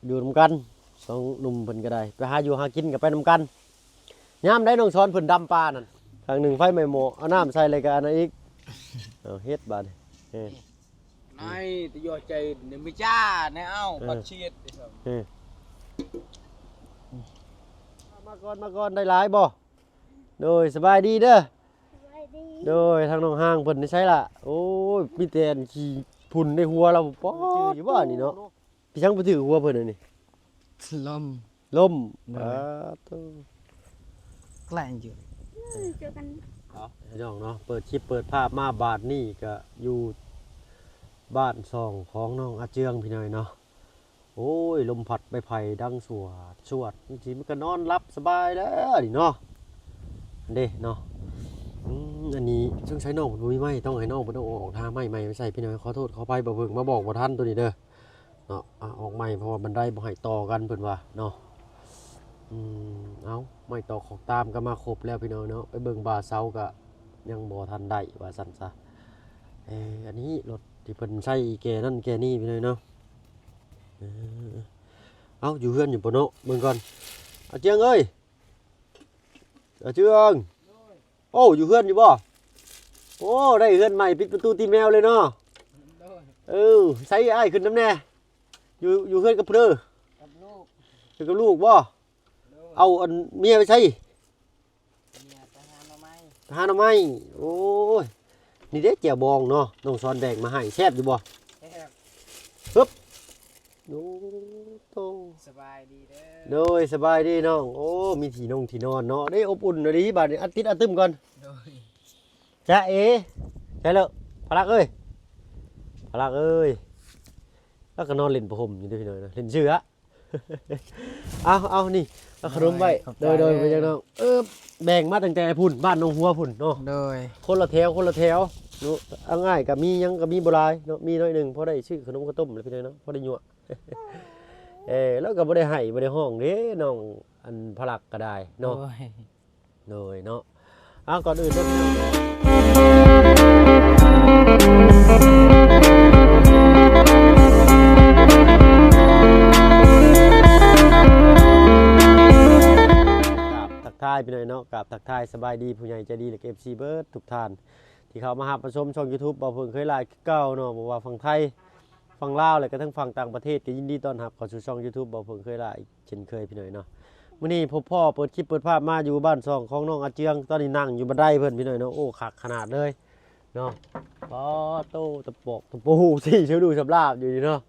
ຢູ່ນຳກັນ ສອງໜຸ່ມເພິ່ນກໍໄດ້ ໄປຫາຢູ່ຫາກິນກໍໄປນຳກັນ. ຍາມໃດນ້ອງສອນເພິ່ນດຳປານັ້ນ ຂ້າງໜຶ່ງໄຟໄໝ້ໝໍ້ ເອົານ້ຳໃສ່ ແລ້ວກໍອັນນັ້ນອີກ ເອົາເຮັດບາດນີ້ ເອີ ນາຍຕະຍົວໃຈນີ້ມີຈ້າແນວເອົາ ເອີ ປັດຊຽດ ເອີ ມາກ່ອນ ມາກ່ອນ ໄດ້ຫຼາຍບໍ່? ໂດຍ ສະບາຍດີເດີ ສະບາຍດີ ໂດຍ ທາງນ້ອງຮ່າງເພິ່ນນີ້ໃສລະ? ໂອ້ຍ ມີແຕ່ອັນຂີ້ຝຸ່ນໃນຫົວລາວ ປໍ ຈື່ຢູ່ບໍ່ນີ້ເນາະ? ເປັນຫຍັງໄປຖືກຫົວເພິ່ນອັນນີ້? ລົມ ລົມ ໂດຍ ປາດໂທ້ ແກລ້ງຢູ່ ເອີ ເຈີກັນ ເອົາ ພີ່ນ້ອງເນາະ ເປີດຄລິບເປີດພາບມາບາດນີ້ກະຢູ່ບ້ານຊ່ອງຂອງນ້ອງອາເຈືອງ ພີ່ນ້ອງເນາະ. ໂອ້ຍ ລົມພັດໃບໄຜ່ດັງສວດສວດ ຈັ່ງຊີ້ມັນກໍນອນຫຼັບສະບາຍແລ້ວນີ້ເນາະ ເດ້ເນາະ. ອືມ ອັນນີ້ສົງໄສນ້ອງເພິ່ນບໍ່ມີໄມ້ ຕ້ອງໃຫ້ນ້ອງເພິ່ນເອົາອອກ ຫາໄມ້ໃໝ່ມາໃສ່ ພີ່ນ້ອງ. ຂໍໂທດຂໍອະໄພ ບໍ່ເພິ່ງມາບອກບໍ່ທັນໂຕນີ້ເດີ ເນາະ ອ່າ ອອກໃໝ່ ເພາະວ່າບັນໄດບໍ່ໃຫ້ຕໍ່ກັນເພິ່ນວ່າເນາະ. ອືມ ເອົາ ໄມ້ຕອກຂອກຕາມກໍມາຄົບແລ້ວພີ່ນ້ອງເນາະ ໄປເບິ່ງບ່າເສົາກໍຍັງບໍ່ທັນໄດ້ວ່າຊັ້ນຊະ. ເອີ ອັນນີ້ລົດທີ່ເພິ່ນໃຊ້ແກ່ນັ້ນແກ່ນີ້ພີ່ນ້ອງເນາະ. ເອີ ເອົ້າ ຢູ່ເຮືອນຢູ່ບໍ່ເນາະ ເບິ່ງກ່ອນ. ອາເຈືອງເອີຍ ອາເຈືອງ ໂອ້ ຢູ່ເຮືອນຢູ່ບໍ່? ໂອ້ ໄດ້ເຮືອນໃໝ່ ປິດປະຕູຕີແມວເລີຍເນາະ. ໂດຍ ເອີ ໃສອ້າຍຂຶ້ນນຳແດ່? ຢູ່ ຢູ່ເຮືອນກັບເພິ່ນເດີ? ກັບລູກ ຢູ່ກັບລູກບໍ່? ໂດຍ ເອົາອັນເມຍໄປໃສ? ເມຍໄປຫາໜໍ່ໄມ້ ໄປຫາໜໍ່ໄມ້. ໂອ້ຍ ນີ້ເດ້ແຈ່ວບອງເນາະ ນ້ອງສອນແບ່ງມາໃຫ້ ແຊບຢູ່ບໍ່? ແຊບ ຮຶບ ໂອ້ໂຕ ສະບາຍດີເດີ ໂດຍ ສະບາຍດີນ້ອງ. ໂອ້ ມີທີ່ນົງທີ່ນອນເນາະ ໄດ້ອົບອຸ່ນອີ່ຫຼີບາດນີ້. ອັດຕິດອັດຕຶມກ່ອນ ໂດຍ ຈາເອ ໃຊ່ເລີ ພະລັກເອີຍ ພະລັກເອີຍ ລາວກໍນອນຫຼິ້ນຜ້າຫົ່ມຢູ່ເດ້ພີ່ນ້ອງເນາະ ຫຼິ້ນເສື້ອ. ເອົາ ເອົາ ນີ້ ເອົາຂະໜົມໄວ້ ໂດຍ ຂອບໃຈ ໂດຍ ເດີ ເປັນຫຍັງນ້ອງ. ເອີ ແບ່ງມາຕັ້ງແຕ່ພຸ້ນ ບ້ານໜອງຫົວພຸ້ນເນາະ ໂດຍ ຄົນລະແຖວ ຄົນລະແຖວເນາະ. ເອົາ ອ້າຍກໍມີຫຍັງກໍມີບໍ່ຫຼາຍເນາະ ມີໜ້ອຍໜຶ່ງ ພໍໄດ້ຊື້ຂະໜົມເຂົ້າຕົ້ມແຫຼະພີ່ນ້ອງເນາະ ພໍໄດ້ຍົວະ. ເອີ ລາວກໍບໍ່ໄດ້ໄຫ້ບໍ່ໄດ້ຮ້ອງເດ້ນ້ອງ ອັນພະລັກກໍໄດ້ເນາະ ໂດຍ ໂດຍເນາະ. ເອົາ ກ່ອນອື່ນເດີ ກາບທັກທາຍພີ່ນ້ອງເນາະ ກາບທັກທາຍສະບາຍດີຜູ້ໃຫຍ່ໃຈດີ ແລະ ເອັຟຊີເບິດທຸກທ່ານ ທີ່ເຂົ້າມາຮັບມາຊົມຊ່ອງຢູທູບ ເບົາເຜິ້ງເຄີຍຫຼາຍຄືເກົ່າເນາະ ບໍ່ວ່າຝັ່ງໄທ ຝັ່ງລາວ ແລະ ກະທັງຝັ່ງຕ່າງປະເທດ ກໍຍິນດີຕ້ອນຮັບເຂົ້າສູ່ຊ່ອງຢູທູບ ເບົາເຜິ້ງເຄີຍຫຼາຍເຊັ່ນເຄີຍ ພີ່ນ້ອງເນາະ. ມື້ນີ້ພົບພໍ້ເປີດຄລິບເປີດພາບມາຢູ່ບ້ານຊ່ອງຂອງນ້ອງອາເຈືອງ ຕອນນີ້ນັ່ງຢູ່ບັນໄດເພິ່ນ ພີ່ນ້ອງເນາະ. ໂອ້ ຄັກຂະໜາດເລີຍເນາະ ປາໂຕ ຕະປອກຕະປູ ຊີ້ຊະດູສຳລາບຢູ່ນີ້ເນາະ.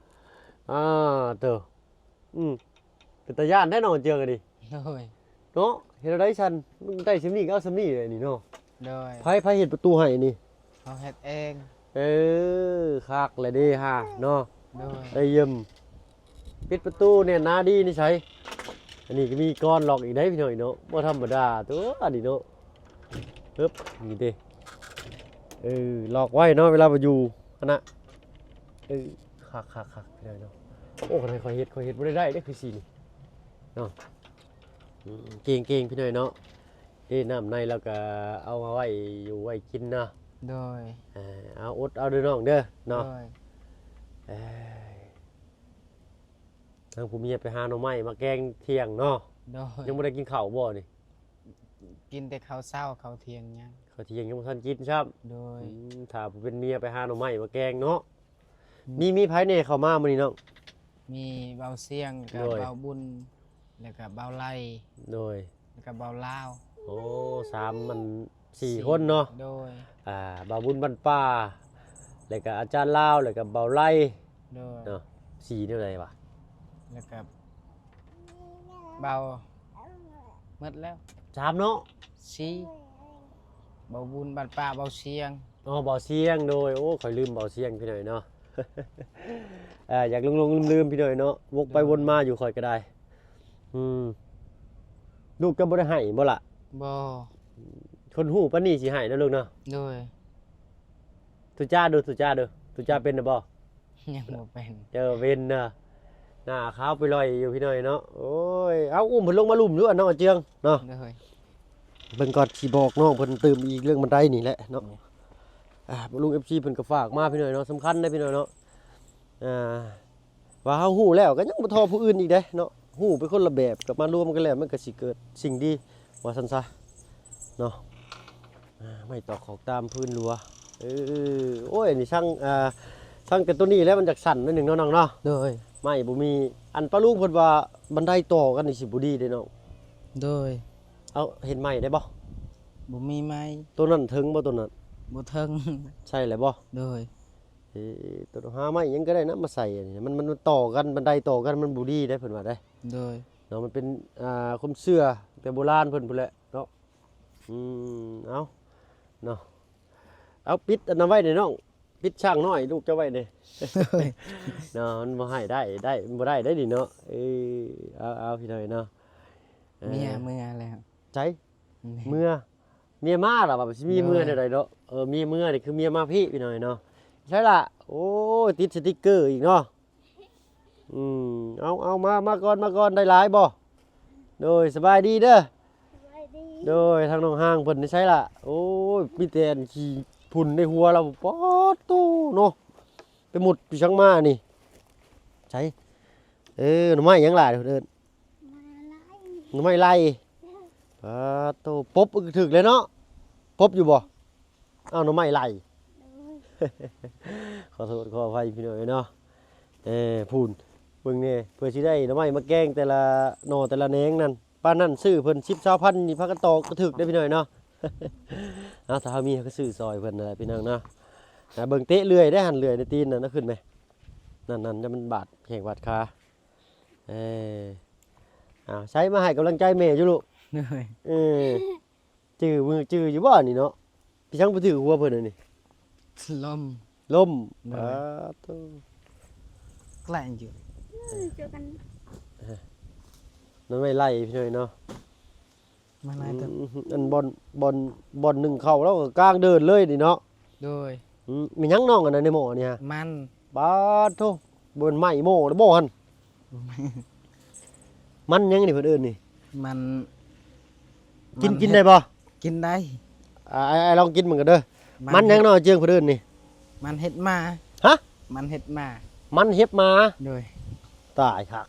ອາ ໂຕ ອືມ ເປັນຕາຢ້ານແທ້ນ້ອງອາເຈືອງອັນນີ້ ໂດຍ ເນາະ ເຮັດແນວໃດຊັ້ນ ໄດ້ສ່ຳນີ້ກໍເອົາສ່ຳນີ້ແຫຼະນີ້ເນາະ. ໂດຍ ໃຜ ໃຜເຮັດປະຕູໃຫ້ນີ້? ເຮົາເຮັດເອງ. ເອີ ຄັກແຫຼະເດ້ຫາເນາະ. ໂດຍ ໄດ້ຢ້ຽມ ປິດປະຕູແໜ້ນໜາດີນີ້ໃສ. ອັນນີ້ກໍມີກອນລັອກອີກເດ້ພີ່ນ້ອງເນາະ ບໍ່ທຳມະດາຕົວະອັນນີ້ເນາະ. ຮຶບ ນີ້ເດ້ ເອີ ລັອກໄວ້ເນາະ ເວລາບໍ່ຢູ່ຫັ້ນນະ. ເອີ ຄັກໆໆ ພີ່ນ້ອງເນາະ. ໂອ້ ຄັນໃຫ້ຂ້ອຍເຮັດ ຂ້ອຍເຮັດບໍ່ໄດ້ໄດ້ເດ້ຄືຊິນີ້ເນາະ. ອືມ ເກັ່ງໆ ພີ່ນ້ອງເນາະ. ເດ້ ນ້ຳໃນລາວກໍເອົາມາໄວ້ຢູ່ໄວ້ກິນເນາະ. ໂດຍ ເອີ ເອົາ ອົດເອົາເດີນ້ອງເດີເນາະ. ໂດຍ ເອີຍ ທາງຜູ້ເມຍໄປຫາໜໍ່ໄມ້ມາແກງທ່ຽງເນາະ. ໂດຍ ຍັງບໍ່ໄດ້ກິນເຂົ້າບໍ່ນີ້? ກິນແຕ່ເຂົ້າເຊົ້າ ເຂົ້າທ່ຽງຍັງ ເຂົ້າທ່ຽງຍັງບໍ່ທັນກິນຊ້ຳ. ໂດຍ ອືມ ຖ້າຜູ້ເປັນເມຍໄປຫາໜໍ່ໄມ້ມາແກງເນາະ. ອືມ ມີ ມີໃຜແດ່ເຂົ້າມາມື້ນີ້ນ້ອງ? ມີເບົາຊຽງ ກັບ ໂດຍ ເບົາບຸນ ແລ້ວກໍເບົາໄລ. ໂດຍ ແລ້ວກໍເບົາລາວ. ໂອ້ ສາມ ມັນ ສີ່ ສີ່ ຄົນເນາະ. ໂດຍ ອ່າ ເບົາບຸນບ້ານປ່າ ແລ້ວກໍອາຈານລາວ ແລ້ວກໍເບົາໄລ. ໂດຍ ເນາະ ສີ່ແນວໃດວະ? ແລ້ວກໍເບົາ ໝົດແລ້ວ ສາມເນາະ. ສີ່ ເບົາບຸນບ້ານປ່າ ເບົາຊຽງ. ອໍ ເບົາຊຽງ ໂດຍ. ໂອ້ ຂ້ອຍລືມເບົາຊຽງ ພີ່ນ້ອງເນາະ. ເອີ ຢາກຫຼົງໆລືມໆ ພີ່ນ້ອງເນາະ ວົກໄປວົນມາຢູ່ຂ້ອຍກໍໄດ້. ອືມ ລູກເຈົ້າບໍ່ໄດ້ໄຫ້ບໍ່ລະ? ບໍ່. ຄົນຮູ້ປານນີ້ຊິໄຫ້ເນາະລູກເນາະ. ໂດຍ ຕຸຈາດູ ຕຸຈາດູ ຕຸຈາເປັນນະບໍ່? ຍັງບໍ່ເປັນ. ເຈົ້າເວັນນະ ໜ້າຂາວໄປລອຍຢູ່ພີ່ນ້ອງເນາະ. ໂອ້ຍ ເອົາ ອຸ້ມເພິ່ນລົງມາລຸ່ມຢູ່ອັນນ້ອງອາເຈືອງເນາະ. ໂດຍ ເບິ່ງກ່ອນ ຊິບອກນ້ອງເພິ່ນຕື່ມອີກເລື່ອງບັນໄດນີ້ແຫຼະເນາະ. ໂດຍ ອ່າ ລຸງ ເອັຟຊີ ເພິ່ນກໍຝາກມາພີ່ນ້ອງເນາະ ສຳຄັນເດ້ພີ່ນ້ອງເນາະ. ອ່າ ວ່າເຮົາຮູ້ແລ້ວກໍຍັງບໍ່ທໍ່ຜູ້ອື່ນອີກເດ້ເນາະ, ຮູ້ໄປຄົນລະແບບ ກໍມາລວມກັນແລ້ວ ມັນກໍຊິເກີດສິ່ງດີ ວ່າຊັ້ນຊະເນາະ. ອ່າ ໄມ້ຕອກຂອກຕາມພື້ນຫຼວງ. ເອີ ໂອ້ຍ ອັນນີ້ຊ່າງ ອ່າ ຊ່າງແຕ່ໂຕນີ້ແຫຼະ ມັນຈະສັ່ນໜ້ອຍໜຶ່ງເນາະນ້ອງເນາະ. ໂດຍ. ໄມ້ບໍ່ມີ. ອັນປ້າລຸງເພິ່ນວ່າບັນໄດຕໍ່ກັນນີ້ຊິບໍ່ດີເດ້ນ້ອງ. ໂດຍ. ເອົາ ເຫັນໄມ້ໄດ້ບໍ່? ບໍ່ມີໄມ້. ໂຕນັ້ນເຖິງບໍ່ ໂຕນັ້ນ? ບໍ່ເຖິງ. ໃສ່ແລ້ວບໍ່? ໂດຍ. ເອີ ໂຕ ຫາໄມ້ຫຍັງກໍໄດ້ນະມາໃສ່ ອັນນີ້ມັນ ມັນ ມັນຕໍ່ກັນ ບັນໄດຕໍ່ກັນມັນບໍ່ດີເດ້ ເພິ່ນວ່າເດ້. ໂດຍ. ເນາະ ມັນເປັນ ອ່າ ຄວາມເຊື່ອແຕ່ໂບລານເພິ່ນພຸ້ນແຫຼະເນາະ. ອືມ ເອົາເນາະ ເອົາ ປິດອັນນັ້ນໄວ້ແດ່ນ້ອງ ປິດຊ້າງນ້ອຍລູກເຈົ້າໄວ້ແດ່. ໂດຍ. ເນາະ ມັນບໍ່ໃຫ້ໄດ້ ໄດ້ ມັນບໍ່ໄດ້ເດ້ນີ້ເນາະ. ເອີ ເອົາ ເອົາ ພີ່ນ້ອງເນາະ. ເອີ ເມຍເມືອແລ້ວ. ໃສ? ເມຍ ເມຍມາລະວ່າ ຊິມີເມຍແນວໃດເນາະ. ໂດຍ. ເອີ ເມຍເມືອນີ້ຄືເມຍມາພີ້ ພີ່ນ້ອງເນາະ. ໃສລະ? ໂອ້ຍ ຕິດສະຕິກເກີອີກເນາະ. ອືມ ເອົາ ເອົາ ມາ ມາກ່ອນ ມາກ່ອນ ໄດ້ຫຼາຍບໍ່? ໂດຍ ສະບາຍດີເດີ. ສະບາຍດີ. ໂດຍ ທາງນ້ອງຮ່າງເພິ່ນນີ້ໃສລະ? ໂອ້ຍ ມີແຕ່ອັນຂີ້ຝຸ່ນໃນຫົວລາວ ປາດໂທ້ເນາະ ໄປໝົດຢູ່ໃສມານີ້. ໃສ? ເອີ ໜໍ່ໄມ້ຫຍັງຫຼາຍເພິ່ນເອີ້ນ? ໜໍ່ໄມ້ໄລ່. ປາດໂທ້ ປົບ ຖືກແລ້ວເນາະ. ປົບຢູ່ບໍ່? ເອົາ ໜໍ່ໄມ້ໄລ່. ໂດຍ. ຂໍໂທດຂໍອະໄພພີ່ນ້ອງເອີຍເນາະ. ເອີ ພຸ້ນ ເບິ່ງແດ່ ເພື່ອຊິໄດ້ໜໍ່ໄມ້ມາແກງແຕ່ລະໜໍ່ແຕ່ລະແໜງນັ້ນ ປານນັ້ນຊື້ເພິ່ນສິບ ຊາວພັນ ນີ້ພາກັນຕອກກະຖືກເດ້ພີ່ນ້ອງເນາະ. ເອົາ ຖ້າເຮົາມີເຮົາກໍຊື້ຊ່ອຍເພິ່ນນັ້ນແຫຼະພີ່ນ້ອງເນາະ. ອ່າ ເບິ່ງເຕະເລື່ອຍເດ້ ຫັ້ນເລື່ອຍໃນຕີນນັ້ນ ເອົາຂຶ້ນແມ. ນັ້ນໆ ຢ່າມັນບາດແຂ້ງບາດຂາ. ເອີ ເອົາ ໃສ ມາໃຫ້ກຳລັງໃຈແມ່ຢູ່ລູກ. ໂດຍ. ເອີ ຈື່ມື ຈື່ຢູ່ບໍ່ນີ້ເນາະ? ໄປສັງໄປຖືກຫົວເພິ່ນອັນນີ້? ລົມ. ລົມ. ໂດຍ. ປາດໂທ້ ແກລ້ງຢູ່. ເອີ ເຈີກັນ. ເອີ ນັ້ນໄວ້ໄລ່ພີ່ນ້ອງເນາະ. ມາໄລ່. ອືມ ອັນບ່ອນ ບ່ອນ ບ່ອນໜຶ່ງເຂົ້າແລ້ວກໍກາງເດີ່ນເລີຍນີ້ເນາະ. ໂດຍ. ອືມ ແມ່ນຫຍັງນ້ອງອັນນັ້ນໃນໝໍ້ນີ້ຮະ? ມັນ. ປາດໂທ້ ບໍ່ແມ່ນໄມ້ໝໍ້ເດ້ບໍ່ຫັ້ນ? ມັນຫຍັງນີ້ເພິ່ນເອີ້ນນີ້? ມັນ ກິນ ມັນ ກິນໄດ້ບໍ່? ກິນໄດ້. ອ່າ ອ້າຍ ອ້າຍລອງກິນເບິ່ງກັນເດີ. ມັນ ມັນຫຍັງເນາະ ເຈີງເພິ່ນເອີ້ນນີ້? ມັນເຫັບໝາ. ຮະ? ມັນເຫັບໝາ. ມັນເຫັບໝາ. ໂດຍ. ຕາຍຄັກ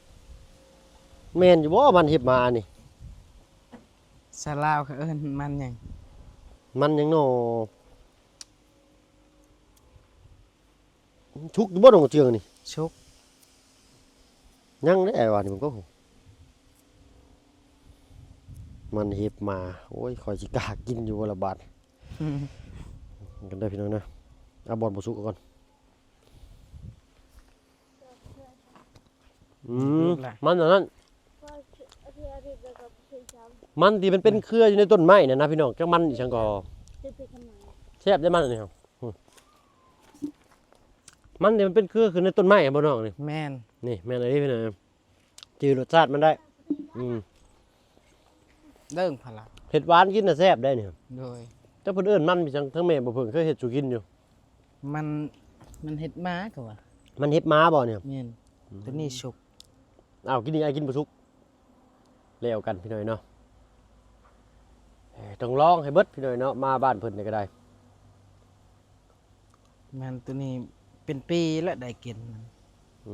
ແມ່ນຢູ່ບໍ່ມັນເຫັບໝານີ້? ສາວລາວເຂົາເອີ້ນມັນຫຍັງ? ມັນຫຍັງເນາະ? ສຸກຢູ່ບໍ່ນ້ອງເຈືອງນີ້? ສຸກ. ຍັງເດ້ອ້າຍວ່ານີ້ ເບິ່ງກໍ ມັນເຫັບໝາ. ໂອ້ຍ ຂ້ອຍຊິກ້າກິນຢູ່ບໍ່ລະບາດ. ກັນເດີພີ່ນ້ອງເດີ. ເອົາບ່ອນບໍ່ສຸກກ່ອນ. ອືມ ມັນອັນນັ້ນ ມັນທີ່ມັນເປັນເຄືອຢູ່ໃນຕົ້ນໄມ້ນັ້ນນະພີ່ນ້ອງ. ຈັກມັນອີ່ຫຍັງກໍ ແຊບເດ້ມັນອັນນີ້. ມັນນີ້ມັນເປັນເຄືອຂຶ້ນໃນຕົ້ນໄມ້ບໍ່ນ້ອງນີ້? ແມ່ນ. ນີ້ແມ່ນອີ່ຫຼີພີ່ນ້ອງ ຈື່ລົດຊາດມັນໄດ້. ອືມ ເດີງພະລະ ເຮັດຫວານກິນນະແຊບໄດ໋ນີ້. ໂດຍ. ແຕ່ເພິ່ນເອີ້ນມັນອີ່ຫຍັງ ທາງແມ່ບໍ່ເພິ່ງເຄີຍເຮັດສູ່ກິນຢູ່. ມັນ ມັນເຫັບໝາເຂົາວ່າ. ມັນເຫັບໝາບໍ່ນີ້? ແມ່ນ. ອືມ ໂຕນີ້ສຸກ. ອ້າວ ກິນນີ້ອ້າຍກິນບໍ່ສຸກ. ແລ້ວກັນພີ່ນ້ອງເນາະ. ເອີ ຕ້ອງລອງໃຫ້ເບິດພີ່ນ້ອງເນາະ ມາບ້ານເພິ່ນນີ້ກໍໄດ້. ແມ່ນ ໂຕນີ້ເປັນປີແລ້ວໄດ້ກິນ. ອື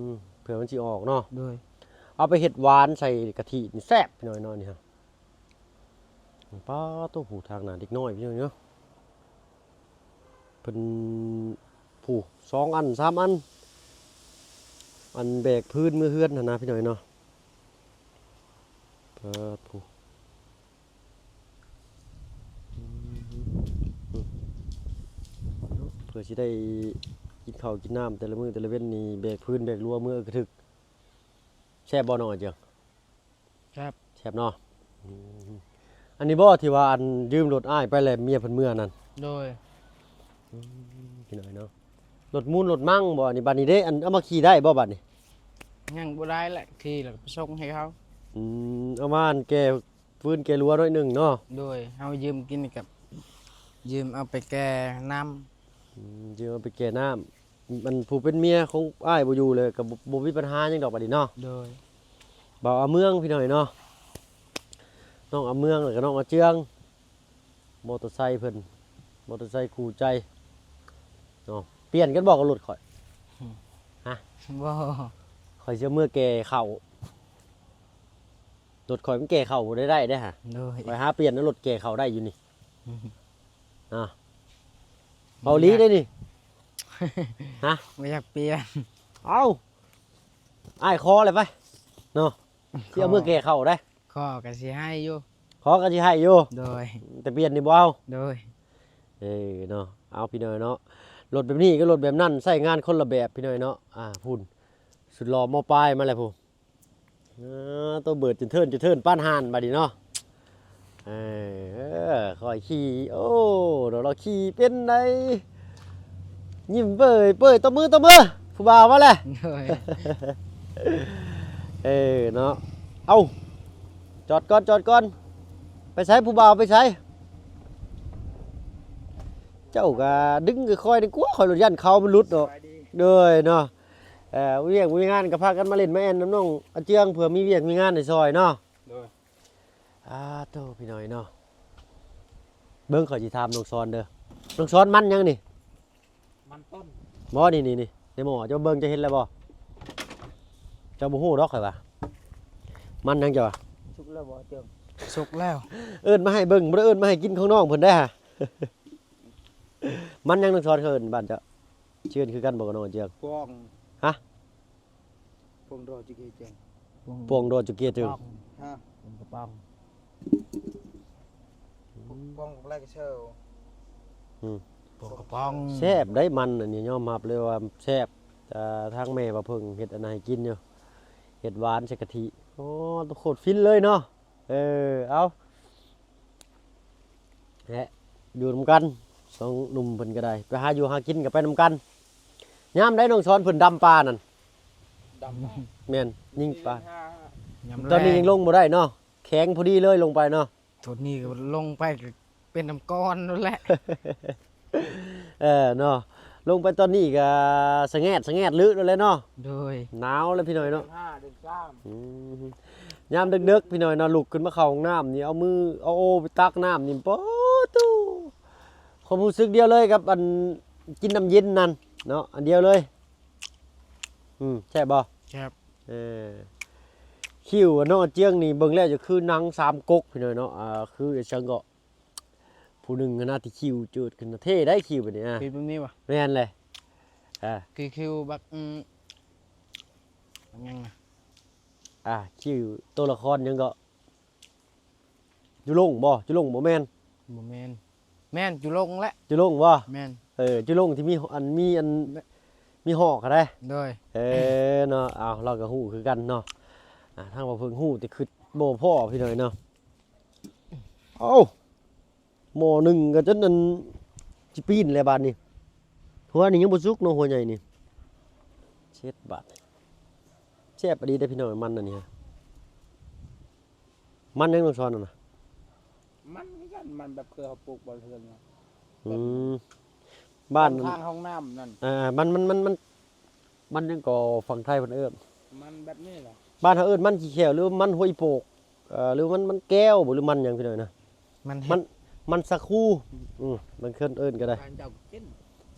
ມ ເພື່ອມັນຊິອອກເນາະ. ໂດຍ. ເອົາໄປເຮັດຫວານໃສ່ກະທິນີ້ແຊບພີ່ນ້ອງເນາະ ນີ້ຮະ. ປາໂຕ ຜູ້ທາງໜ້າເດັກນ້ອຍພີ່ນ້ອງເນາະ. ເພິ່ນ ຜູ້ ສອງອັນ ສາມອັນ ອັນແບກພື້ນເມືອເຮືອນຫັ້ນນະພີ່ນ້ອງເນາະ. ປາໂຕ ເພື່ອຊິໄດ້ກິນເຂົ້າກິນນ້ຳແຕ່ລະມື້ແຕ່ລະເວັນນີ້ ແບກພື້ນແບກລົວເມືອກະທຶກ. ແຊບບໍ່ນ້ອງເຈືອງ? ແຊບ. ແຊບເນາະ. ອືມ ອັນນີ້ບໍ່ທີ່ວ່າອັນຢືມລົດອ້າຍໄປແລ້ວເມຍເພິ່ນເມືອນັ້ນ? ໂດຍ. ອືມ ພີ່ນ້ອງເນາະ ລົດມູນລົດມັງບໍ່ອັນນີ້? ບັດນີ້ເດ້ ອັນເອົາມາຂີ່ໄດ້ບໍ່ບັດນີ້? ຍັງບໍ່ໄດ້ແຫຼະ ຂີ່ແລ້ວກໍໄປສົ່ງໃຫ້ເຂົາ. ອືມ ເອົາມາອັນແກ່ຟືນແກ່ລົວໜ້ອຍໜຶ່ງເນາະ. ໂດຍ. ເຮົາຢືມກິນກັບຢືມເອົາໄປແກ່ນ້ຳ. ອືມ ຢືມເອົາໄປແກ່ນ້ຳ. ອັນຜູ້ເປັນເມຍຂອງອ້າຍບໍ່ຢູ່ເລີຍ ກໍບໍ່ ບໍ່ມີບັນຫາຫຍັງດອກບັດນີ້ເນາະ. ໂດຍ. ບ່າວອາເມືອງ ພີ່ນ້ອງເນາະ ນ້ອງອາເມືອງ ແລ້ວກໍນ້ອງອາເຈືອງ ມໍເຕີໄຊເພິ່ນ ມໍເຕີໄຊຄູ່ໃຈເນາະ. ປ່ຽນກັນບໍ່ກັບລົດຂ້ອຍ? ຫຶ ຮະ? ບໍ່. ຂ້ອຍຊິເອົາເມືອແກ່ເຂົ້າ ລົດຂ້ອຍມັນແກ່ເຂົ້າບໍ່ໄດ້ໄດ້ເດ້ຫະ. ໂດຍ ຂ້ອຍຫາປ່ຽນເອົາລົດແກ່ເຂົ້າໄດ້ຢູ່ນີ້. ອືມ ນະ ເວົ້າອີ່ຫຼີໄດ໋ນີ້. ຮະ ບໍ່ຢາກປ່ຽນ. ເອົ້າ ອ້າຍຂໍແຫຼະໄປເນາະ ຊິເອົາເມືອແກ່ເຂົ້າໄດ໋. ຂໍກໍຊິໃຫ້ຢູ່ ຂໍກໍຊິໃຫ້ຢູ່. ໂດຍ ແຕ່ປ່ຽນນີ້ບໍ່ເອົາ. ໂດຍ ເອີເນາະ ເອົາພີ່ນ້ອງເນາະ ລົດແບບນີ້ກັບລົດແບບນັ້ນ ໃຊ້ງານຄົນລະແບບພີ່ນ້ອງເນາະ. ອາ ພຸ້ນ ສຸດຫຼໍ່ ມ.ປາຍ ມາແລ້ວພຸ້ນ. ເອີ ໂຕເບີດຈົນເທີນ ຈົນເທີນປານຫ່ານບາດນີ້ເນາະ. ເອີ ຂ້ອຍຂີ່ ໂອ້ ລາວຂີ່ເປັນໃດ໋ ຍິ້ມເປີຍໆ ຕົບມື ຕົບມື ຜູ້ບ່າວມາແລ້ວ. ໂດຍ ເອີເນາະ ເອົ້າ ຈອດກ່ອນ ຈອດກ່ອນ. ໄປໃສ ຜູ້ບ່າວໄປໃສ? ເຈົ້າກໍດຶງຄ່ອຍໆ ນີ້ກວ່າ ຂ້ອຍໂລດຢ້ານເຂົາມັນຫຼຸດເນາະ. ສະບາຍດີ ໂດຍເນາະ. ເອີ ວຽກມີງານກໍພາກັນມາຫຼິ້ນມາແອ່ນນຳນ້ອງອາເຈືອງ ເພື່ອມີວຽກມີງານໃຫ້ຊ່ອຍເນາະ. ໂດຍ ອາໂຕ ພີ່ນ້ອງເນາະ ເບິ່ງ ຂ້ອຍຊິຖາມນ້ອງສອນເດີ. ນ້ອງສອນ ມັນຫຍັງນີ້? ມັນຕົ້ນ. ບໍ່ ນີ້ໆໆ ໃນໝໍ້ ເຈົ້າເບິ່ງ ເຈົ້າເຫັນແລ້ວບໍ່? ເຈົ້າບໍ່ຮູ້ດອກ ຂ້ອຍວ່າ ມັນຫຍັງເຈົ້າວ່າ? ສຸກແລ້ວບໍ່ເຈີ? ສຸກແລ້ວ. ເອີ້ນມາໃຫ້ເບິ່ງ ບໍ່ໄດ້ເອີ້ນມາໃຫ້ກິນຂອງນ້ອງເພິ່ນໄດ໋ຫະ. ມັນຫຍັງ ນ້ອງສອນ ເຂົາເອີ້ນບ້ານເຈົ້າ? ຊື່ເອີ້ນຄືກັນບໍ່ກັບນ້ອງອາເຈືອງ? ປອງ. ຮະ? ປອງດໍຈຸເກເຈີງ. ປອງ ປອງດໍຈຸເກເຈີງ. ປອງ. ຮະ? ປອງກະປອງ. ປອງ ປອງແລກເຊີ. ອືມ ປອງກະປອງ ແຊບໄດ໋ມັນ ອັນນີ້ຍອມຮັບເລີຍວ່າແຊບ. ອ່າ ທາງແມ່ວ່າເພິ່ງເຮັດອັນນັ້ນໃຫ້ກິນຢູ່ ເຮັດຫວານໃສ່ກະທິ. ໂອ້ ໂຄດຟິນເລີຍເນາະ. ເອີ ເອົາ ແລະ ຢູ່ນຳກັນ ສອງໜຸ່ມເພິ່ນກໍໄດ້ ໄປຫາຢູ່ຫາກິນກໍໄປນຳກັນ. ຍາມໃດນ້ອງສອນເພິ່ນດຳປານັ້ນ? ດຳປາ. ແມ່ນ ຍິງປາ. ຍາມແລງ ຕອນນີ້ຍັງລົງບໍ່ໄດ້ເນາະ ແຂງພໍດີເລີຍລົງໄປເນາະ. ໂຕນີ້ກໍລົງໄປກໍເປັນນ້ຳກ້ອນນັ້ນແຫຼະ. ເອີເນາະ ລົງໄປຕອນນີ້ກໍສະແງດສະແງດລຶແລ້ວແຫຼະເນາະ. ໂດຍ ໜາວແລ້ວພີ່ນ້ອງເນາະ. ເດືອນຫ້າ ເດືອນສາມ. ອືມ ຍາມເດິກໆ ພີ່ນ້ອງເນາະ ລຸກຂຶ້ນມາເຂົ້າຫ້ອງນ້ຳນີ້ ເອົາມືເອົາໂອໄປຕັກນ້ຳນີ້ ປາໂທ້ ຄວາມຮູ້ສຶກດຽວເລີຍກັບອັນກິນນ້ຳເຢັນນັ້ນເນາະ ອັນດຽວເລີຍ. ອືມ ແຊບບໍ່? ແຊບ. ເອີ ຄິ້ວນ້ອງອາເຈືອງນີ້ເບິ່ງແລ້ວຈະຄືໜັງສາມກົກພີ່ນ້ອງເນາະ. ອ່າ ຄືອີ່ຫຍັງກໍ ຜູ້ໜຶ່ງຫັ້ນນະທີ່ຄິ້ວເຈີດຂຶ້ນນະ ເທ່ໄດ໋ຄິ້ວແບບນີ້. ອ່າ ຄິ້ວແບບນີ້ຫວາ? ແມ່ນແຫຼະ. ອ່າ ຄືຄິ້ວບັກ ອືມ ບັກຫຍັງນະ? ອ່າ ຄິ້ວໂຕລະຄອນຫຍັງເກາະ? ຈຸລົງບໍ່? ຈຸລົງບໍ່ແມ່ນ? ບໍ່ແມ່ນ. ແມ່ນ ຈຸລົງແຫຼະ. ຈຸລົງບໍ່? ແມ່ນ. ເອີ ຈຸລົງທີ່ມີ ອັນ ມີ ອັນ ແມ່ນ ມີຫອກຫັ້ນໃດ໋. ໂດຍ ເອີເນາະ. ເອົາ ລາວກໍຮູ້ຄືກັນເນາະ. ອ່າ ທາງວ່າເພິ່ງຮູ້ແຕ່ຄຶດບໍ່ພໍພີ່ນ້ອງເນາະ. ເອົ້າ ໝໍ້ໜຶ່ງກໍຈົນອັນຊິປີ້ນແລ້ວບາດນີ້. ຫົວນີ້ຍັງບໍ່ສຸກເນາະ ຫົວໃຫຍ່ນີ້. ເຊັດບາດ ແຊບອີ່ຫຼີເດ້ພີ່ນ້ອງ ມັນອັນນີ້. ມັນຫຍັງນ້ອງສອນຫັ້ນນະ? ມັນຄືກັນ ມັນແບບຄືເຮົາປູກບໍ່ເຮືອນນະ. ອືມ ບ້ານ ທາງຫ້ອງນ້ຳນັ້ນ. ເອີ ມັນ ມັນ ມັນ ມັນ ມັນຫຍັງກໍຝັ່ງໄທເພິ່ນເອີ້ນ ມັນແບບນີ້ແຫຼະ. ບ້ານເຮົາເອີ້ນມັນຂີ້ແຂ້ວ ຫຼືມັນຫົວອີໂປກ ເອີ ຫຼືມັນ ມັນແກ້ວບໍ່ ຫຼືມັນຫຍັງພີ່ນ້ອງນະ? ມັນເຫັດ ມັນ ມັນສາຄູ. ອືມ ບາງຄົນເອີ້ນກໍໄດ້. ເຈົ້າກິນ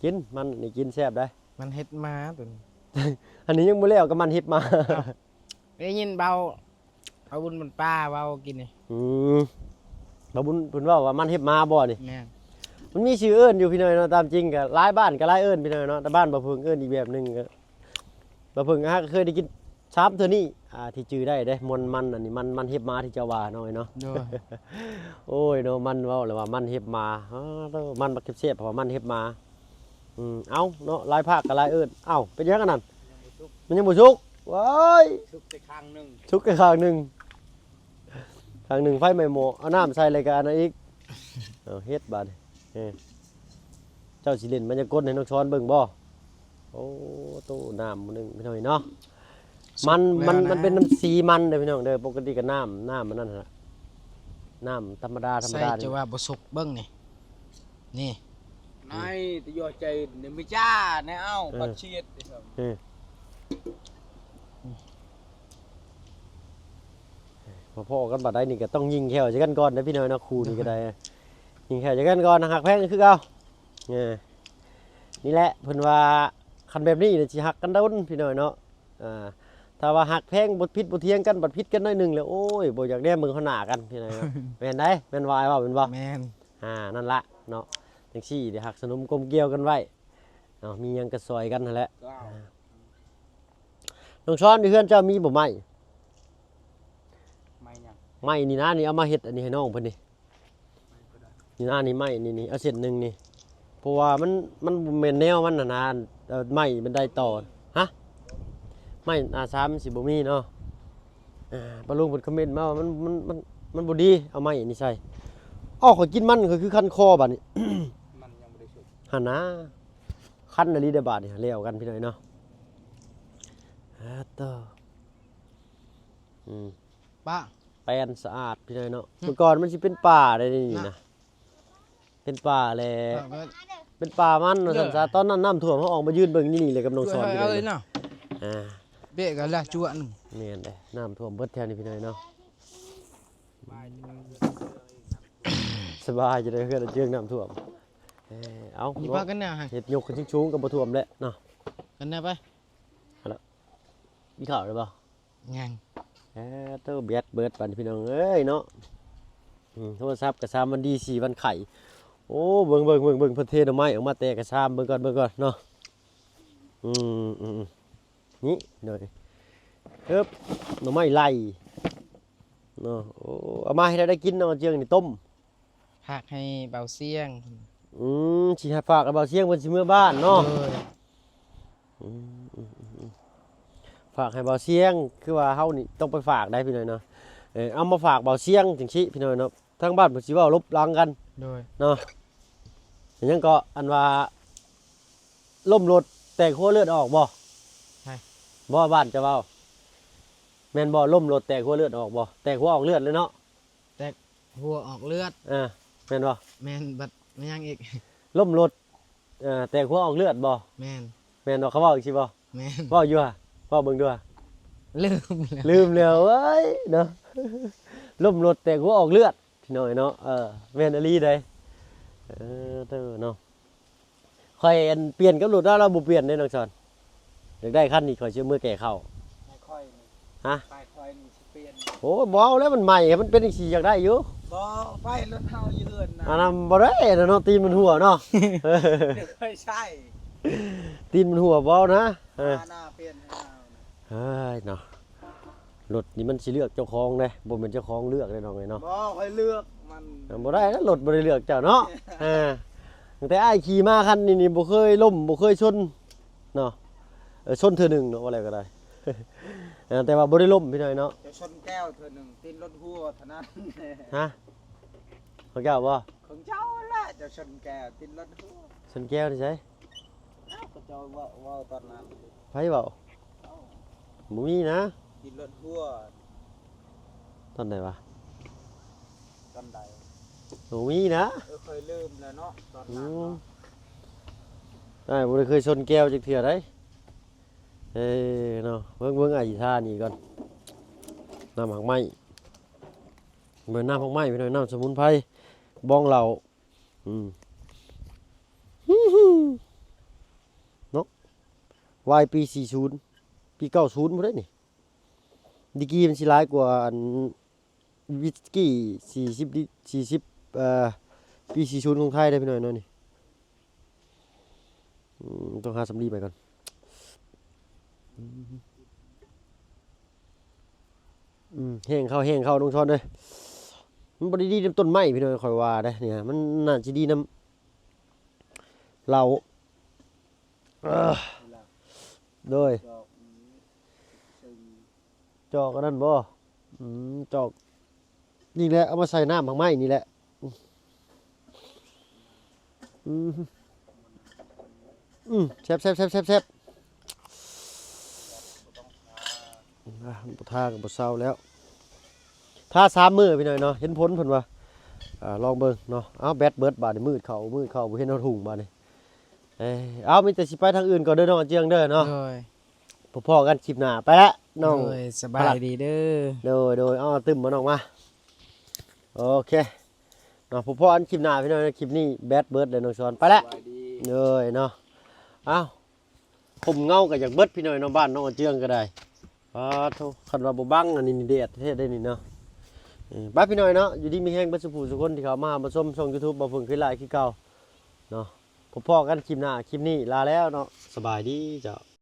ກິນ ມັນນີ້ກິນແຊບໄດ໋. ມັນເຫັດໝາຕົວນີ້. ອັນນີ້ຍັງບໍ່ແລ້ວ ກໍມັນເຫັດໝາ. ໄດ້ຍິນເບົາ ເອົາບຸນບັນປາເວົ້າກິນນີ້. ອືມ ບ່າວບຸນເພິ່ນເວົ້າວ່າມັນເຫັບໝາບໍ່ນີ້? ແມ່ນ. ມັນມີຊື່ເອີ້ນຢູ່ພີ່ນ້ອງເນາະ. ຕາມຈິງກໍຫຼາຍບ້ານກໍຫຼາຍເອີ້ນພີ່ນ້ອງເນາະ. ແຕ່ບ້ານບ່າວເຜິ້ງເອີ້ນອີກແບບໜຶ່ງ. ບ່າວເຜິ້ງຫາກໍເຄີຍໄດ້ກິນສາມເທື່ອນີ້ ອ່າ ທີ່ຈື່ໄດ້ເດ້. ມັນ ມັນອັນນີ້ ມັນ ມັນເຫັບໝາທີ່ເຈົ້າວ່ານ້ອຍເນາະ. ໂດຍ. ໂອ້ຍເນາະ ມັນເວົ້າແລ້ວວ່າມັນເຫັບໝາ. ອ້າວ ມັນບັກແຊບໆ ເພາະວ່າມັນເຫັບໝາ. ອືມ ເອົ້າເນາະ ຫຼາຍພາກກໍຫຼາຍເອີ້ນ. ເອົ້າ ເປັນຫຍັງອັນນັ້ນ? ມັນຍັງບໍ່ສຸກ. ວ້າຍ ສຸກແຕ່ຂ້າງໜຶ່ງ ສຸກແຕ່ຂ້າງໜຶ່ງ ຂ້າງໜຶ່ງໄຟໄໝ້ໝໍ້ ເອົານ້ຳໃສ່ແລ້ວກໍອັນນັ້ນອີກ. ເອົາເຮັດບາດນີ້. ເອີ ເຈົ້າຊິຫຼິ້ນມາຍາກົນໃຫ້ນ້ອງຊອນເບິ່ງບໍ່? ໂອ້ ໂຕ ນ້ຳໜຶ່ງພີ່ນ້ອງເນາະ. ມັນ ມັນ ມັນເປັນນ້ຳສີມັນເດີພີ່ນ້ອງເດີ. ປົກກະຕິກໍນ້ຳ ນ້ຳອັນນັ້ນຫັ້ນລະ ນ້ຳທຳມະດາ ທຳມະດາ. ໃສ່ຈະວ່າບໍ່ສຸກເບິ່ງນີ້ ນີ້ ນາຍຕະຍົວໃຈນີ້ ມີຈ້າແນວເອົາ ເອີ ປັດຊຽດ. ເອີ ມາພໍ້ກັນບາດໃດນີ້ກໍຕ້ອງຍິງແຂ້ວໃສ່ກັນກ່ອນເດ້ພີ່ນ້ອງເນາະ. ຄູ່ນີ້ກໍໄດ້ຍິງແຂ້ວໃສ່ກັນກ່ອນ ຮັກແພງຄືເກົ່າ. ເອີ ນີ້ແຫຼະ ເພິ່ນວ່າຄັນແບບນີ້ນີ້ຊິຮັກກັນດົນພີ່ນ້ອງເນາະ. ອ່າ ຖ້າວ່າຮັກແພງ ບໍ່ຜິດບໍ່ຖຽງກັນ ບັດຜິດກັນໜ້ອຍໜຶ່ງແລ້ວ ໂອ້ຍ ບໍ່ຢາກແນມເບິ່ງເຂົ້າໜ້າກັນ ພີ່ນ້ອງເນາະ. ແມ່ນໄດ໋ ແມ່ນວ່າອ້າຍເວົ້າແມ່ນບໍ່? ແມ່ນ. ອ່າ ນັ້ນລະເນາະ ຈັ່ງຊີ້ເດ ຮັກສະໜົມກົມກ່ຽວກັນໄວ້ເນາະ ມີຫຍັງກໍຊ່ອຍກັນຫັ້ນແຫຼະ. ນ້ອງຊອນ ຢູ່ເຮືອນເຈົ້າມີບໍ່ໄມ້? ໄມ້ຫຍັງ? ໄມ້ນີ້ນະ ນີ້ເອົາມາເຮັດອັນນີ້ໃຫ້ນ້ອງເພິ່ນນີ້. ນີ້ນະ ນີ້ໄມ້ນີ້ ນີ້ ເອົາເສັ້ນໜຶ່ງນີ້ ເພາະວ່າມັນ ມັນບໍ່ແມ່ນແນວມັນຫັ້ນນະ ເອົາໄມ້ບັນໄດຕໍ່. ຮະ? ໄມ້ ອາ ສາມມັນຊິບໍ່ມີເນາະ. ອາ ປ້າລຸງເພິ່ນຄອມເມັນມາວ່າມັນ ມັນ ມັນ ມັນບໍ່ດີ ເອົາໄມ້ນີ້ໃສ່. ອ້າວ ຂ້ອຍກິນມັນ ຂ້ອຍຄືຄັນຄໍບາດນີ້. ມັນຍັງບໍ່ໄດ້ສຸກ ຫັ້ນນະ ຄັນອີ່ຫຼີເດ້ບາດນີ້ ແລ້ວກັນພີ່ນ້ອງເນາະ. ອາ ໂຕ ອືມ ປ້າ ແປນສະອາດພີ່ນ້ອງເນາະ. ເມື່ອກ່ອນມັນຊິເປັນປ່າໄດ໋ນີ້ນະ ເປັນປ່າແຫຼະ ເປັນປ່າມັນວ່າຊັ້ນຊະ. ຕອນນັ້ນນ້ຳຖ້ວມ ເຮົາອອກມາຢືນເບິ່ງຢູ່ນີ້ແຫຼະກັບນ້ອງສອນ. ອ່າ ເບະກະລະຈວນ ແມ່ນເດ້ ນ້ຳຖ້ວມເບິດແຖວນີ້ພີ່ນ້ອງເນາະ. ສະບາຍຢູ່ເດີ ເຮືອນອາເຈືອງນ້ຳຖ້ວມ. ເອີ ເອົາ ມີພາກັນນະ ເຮັດຍົກຂຶ້ນສູງໆ ກໍບໍ່ຖ້ວມແຫຼະເນາະ. ກັນນະໄປ ຫັ້ນລະ ກິນເຂົ້າແລ້ວບໍ່? ຍັງ. ເອີ ໂຕ ແບັດເບິດບາດນີ້ພີ່ນ້ອງເອີຍເນາະ. ອືມ ໂທລະສັບກໍສາມວັນດີ ສີ່ວັນໄຂ້. ໂອ້ ເບິ່ງໆໆໆ ເພິ່ນເທໜໍ່ໄມ້ອອກມາແຕ່ກະຊາມ ເບິ່ງກ່ອນ ເບິ່ງກ່ອນເນາະ. ອືມໆໆ ນີ້ ໂດຍ ເອີບ ໜໍ່ໄມ້ໄລ່ເນາະ. ໂອ້ ເອົາມາໃຫ້ໄດ້ກິນເນາະ ເຈືອງນີ້ ຕົ້ມ ຝາກໃຫ້ເບົາຊຽງ. ອືມ ຊິໃຫ້ຝາກໃຫ້ເບົາຊຽງ ເພິ່ນຊິເມືອບ້ານເນາະ. ໂດຍ. ອືມ ອືມ ອືມ ອືມ ຝາກໃຫ້ເບົາຊຽງ ຄືວ່າເຮົານີ້ຕ້ອງໄປຝາກໄດ໋ພີ່ນ້ອງເນາະ. ເອີ ເອົາມາຝາກເບົາຊຽງຈັ່ງຊີ້ພີ່ນ້ອງເນາະ. ທາງບ້ານເພິ່ນຊິເວົ້າລົບຫຼັງກັນ. ໂດຍ. ເນາະ ຫຍັງເກາະ ອັນວ່າລົ້ມລົດແຕກຫົວເລືອດອອກບໍ່? ໃຜ? ບໍ່ ບ້ານຈະເວົ້າ ແມ່ນບໍ່? ລົ້ມລົດແຕກຫົວເລືອດອອກບໍ່? ແຕກຫົວອອກເລືອດເລີຍເນາະ. ແຕກຫົວອອກເລືອດ. ເອີ ແມ່ນບໍ່? ແມ່ນ. ບັດແມ່ນຫຍັງອີກ? ລົ້ມລົດ ເອີ ແຕກຫົວອອກເລືອດບໍ່? ແມ່ນ. ແມ່ນບໍ່? ເຂົາເວົ້າຈັ່ງຊີ້ບໍ່? ແມ່ນ. ເວົ້າຢູ່ຫະ? ເວົ້າເບິ່ງດູຫະ? ລືມແລ້ວ ລືມແລ້ວເວີຍເນາະ. ລົ້ມລົດແຕກຫົວອອກເລືອດ ພີ່ນ້ອງເອີຍເນາະ. ເອີ ແມ່ນອີ່ຫຼີເດ້. ເອີ ເຕີເນາະ ຂ້ອຍ ອັນ ປ່ຽນກັບລົດລາວ ລາວບໍ່ປ່ຽນເດ້ນ້ອງສອນ. ຢາກໄດ້ຄັນນີ້ ຂ້ອຍຊິເອົາເມືອແກ່ເຂົ້າ. ໃຫ້ຂ້ອຍນີ້ ຮະ? ໃຫ້ຂ້ອຍນີ້ຊິປ່ຽນ. ໂອ້ ບໍ່ເອົາແລ້ວ ມັນໃໝ່ ມັນເປັນຈັ່ງຊີ້ ຢາກໄດ້ຢູ່. ບໍ່ ໄປລົດເຮົາຢູ່ເຮືອນນະ. ອັນນັ້ນບໍ່ໄດ້ແລ້ວເນາະ ຕີນມັນຮົ່ວເນາະ. ບໍ່ໄດ້ໃຊ້ ຕີນມັນຮົ່ວ ບໍ່ເອົານະ. ເອີ ໜ້າປ່ຽນໃຫ້ເຮົານະ. ເອີຍເນາະ ລົດນີ້ມັນຊິເລືອກເຈົ້າຂອງເດ້ ບໍ່ແມ່ນເຈົ້າຂອງເລືອກເດ້ນ້ອງເອີຍເນາະ. ບໍ່ ຂ້ອຍເລືອກມັນ. ບໍ່ໄດ້ນະ ລົດບໍ່ໄດ້ເລືອກເຈົ້າເນາະ. ເອີ ຕັ້ງແຕ່ອ້າຍຂີ່ມາຄັນນີ້ນີ້ ບໍ່ເຄີຍລົ້ມ ບໍ່ເຄີຍຊົນເນາະ. ເອີ ຊົນເທື່ອໜຶ່ງເນາະ ວ່າແລ້ວກໍໄດ້. ເອີ ແຕ່ວ່າບໍ່ໄດ້ລົ້ມພີ່ນ້ອງເນາະ. ຈະຊົນແກ້ວເທື່ອໜຶ່ງ ຕີນລົດຮົ່ວເທົ່ານັ້ນ. ຮະ? ຂອງເຈົ້າບໍ່? ຂອງເຈົ້າແຫຼະ ຈະຊົນແກ້ວ ຕີນລົດຮົ່ວ. ຊົນແກ້ວທີ່ໃສ? ອ້າວ ເຂົາເຈົ້າເວົ້າ ເວົ້າຕອນນັ້ນ. ໃຜເວົ້າ? ເຈົ້າ. ບໍ່ມີນະ ຕີນລົດຮົ່ວ. ຕອນໃດວະ? ຕອນໃດ? ບໍ່ມີນະ. ເອີ ຂ້ອຍລືມແລ້ວເນາະ ຕອນນັ້ນເນາະ. ອືມ ອ້າຍບໍ່ໄດ້ເຄີຍຊົນແກ້ວຈັກເທື່ອໃດ. ເອີເນາະ ເບິ່ງ ເບິ່ງອ້າຍຊິທານີ້ກ່ອນ ນ້ຳໝາກໄມ້. ເບິ່ງນ້ຳໝາກໄມ້ ພີ່ນ້ອງ ນ້ຳສະໝຸນໄພ ບອງເຫຼົ້າ. ອືມ ເນາະ ວາຍປີສີ່ສິບ ປີເກົ້າສິບພຸ້ນເດ້ນີ້. ດີກຣີມັນຊິຫຼາຍກວ່າອັນວິສກີສີ່ສິບ ສີ່ສິບ ເອີ ປີສີ່ສິບຂອງໄທເດ້ພີ່ນ້ອງເນາະນີ້. ອືມ ຕ້ອງຫາສຳລີໄປກ່ອນ. ອືມ ແຫ້ງເຂົ້າ ແຫ້ງເຂົ້າ ນ້ອງຊອນເອີຍ. ມັນບໍ່ໄດ້ດີນຳຕົ້ນໄມ້ພີ່ນ້ອງ ຂ້ອຍວ່າເດ້ ນີ້ ມັນໜ້າຊິດີນຳເຫຼົ້າ. ເອີ ໂດຍ ຈອກອັນນັ້ນບໍ່? ອືມ ຈອກ ນີ້ແຫຼະ ເອົາມາໃສ່ນ້ຳໝາກໄມ້ນີ້ແຫຼະ. ອືມ ອືມ ແຊບໆໆໆ ອາ ບໍ່ທາກໍບໍ່ເຊົາແລ້ວ. ທາສາມມື້ພີ່ນ້ອງເນາະ ເຫັນຜົນເພິ່ນວ່າ. ອາ ລອງເບິ່ງເນາະ. ເອົາ ແບັດເບິດບາດນີ້ ມືດເຂົ້າ ມືດເຂົ້າ ບໍ່ເຫັນຮອດຫຸ່ງບາດນີ້. ເອີ ເອົາ ມີແຕ່ຊິໄປທາງອື່ນກ່ອນເດີນ້ອງອາເຈືອງເດີເນາະ. ໂດຍ. ພໍ້ກັນຄລິບໜ້າ ໄປລະນ້ອງ. ໂດຍ ສະບາຍດີເດີ. ໂດຍ ໂດຍ ເອົາ ຕື່ມມານ້ອງມາ. ໂອເຄເນາະ ພໍ້ກັນຄລິບໜ້າພີ່ນ້ອງ. ຄລິບນີ້ແບັດເບິດເລີຍນ້ອງຊອນ ໄປລະ. ສະບາຍດີ. ໂດຍເນາະ. ເອົ້າ ຄົມເງົາກໍຢາກເບິດພີ່ນ້ອງເນາະ ບ້ານນ້ອງອາເຈືອງກໍໄດ້. ປາໂທ ຄັนວ່າບໍ່ບັງ ອັນນີ້ນີ້ແດດແທ້ເດ້ນີ້ເນາະ. ເອີ ບາຍພີ່ນ້ອງເນາະ ຢູ່ດີມີແຮງເບິດສູ່ຜູ້ສູ່ຄົນທີ່ເຂົ້າມາຫາມາຊົມຊ່ອງ YouTube ບ່າວເຜິ້ງຄືຫຼາຍຄືເກົ່າເນາະ. ພົບພໍ້ກັນຄລິບໜ້າ ຄລິບນີ້ລາແລ້ວເນາະ ສະບາຍດີເຈົ້າ.